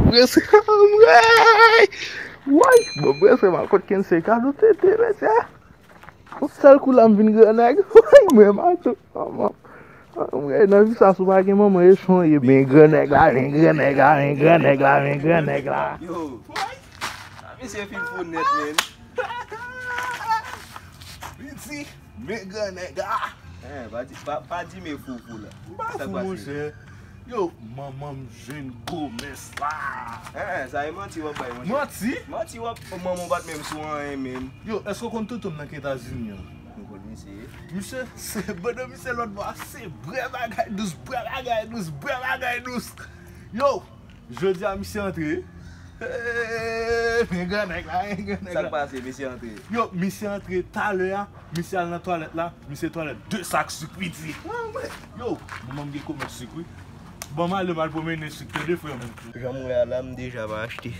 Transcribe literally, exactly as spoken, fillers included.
prese. Anmwey! Woy! Mwen prese, m al kot Kense kado tete, mesye. Yon sèl kou la, m vin gran nèg. Woy, mwen mato. Manman. Anmwey, nan vi sa, si w pa gen manman, e chon ye. Men gran nèg la, men gran nèg la, men gran nèg la, men gran nèg la. Yo, a misye fin fou nèt, men. Li di, men gran nèg la. Eh, pa di, pa, pa di men fou fou la. M pa fou, monchè. Yo, manman m jwenn gwo mès la. Eh, sa e manti w ap bay, monchè. Manti? Manti w ap, manman w pa t menm sou anyen, menm. Yo, èske w konn tonton m nan Etazini an? M konn misye. Misye, se, banda misye lòt bò a, se bwè bagay dous, bwè bagay dous, bwè bagay dous. Yo, jodi a misye antre. Hey, men gran nèg la, men gran nèg la. Sa k pase, misye antre? Yo, misye antre talè a, misye al nan twalèt la, misye twalèt de sak sik piti. Yo, manman m gen komèt sik, wi. Ban m ale, m al pwomennen sik, tande, frè m. Jan m wè a la, m deja pa achte.